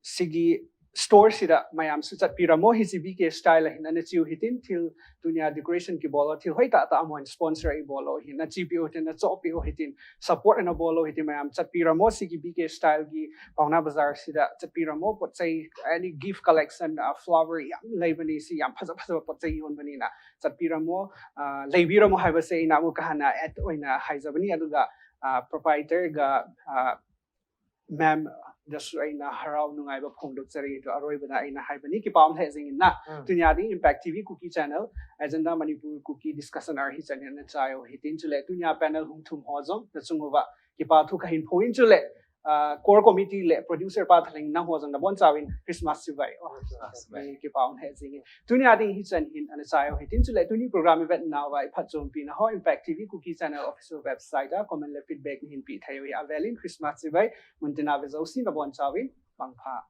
sigi store sida mayam su chatpi ramo hi si B K Style ahin ana chiu hitin thil tunia decoration kibol u thil hoitah tah amon sponsor ibol u hin achipi u hitin achopi u hitin support ana bol u hitin mayam chatpi ramo sigi B K Style ki Paona Bazar sida chatpi ramo potchai any gift collection, ah, flower yam lei bani si yam phaja phaja potchai yon bani na chatpi ramo, ah, leibi ramo haiba se ina mu kahana at oina haiza bani aduga, ah, proprietor ga, ah, ma'am dasu eina harau nungaiba phongdoh chari tu aroi bana eina hai bani kipa um lheh jing in na. Tunia ding Impact T V Kuki channel, Agenda Manipur Kuki discussion hour hi chan hin ana chai u hitin chule tunia panel hung thum ho jong nachung uva kipa thu kahin phong in chule, ah, core committee le producer pa thalheng nangho jong nabonchauvin Christmas chibai. Oh, Christmas chibai. Kipa um lheh jing in. Tunia ding hi chan hin ana chai u hitin chule tuni program ivet nauva iphatchompi na ho Impact T V Kuki channel official website a comment le feedback nahin pe thei u hi avel in Christmas chibai muntina ve jouse nabonchauvin mangpha.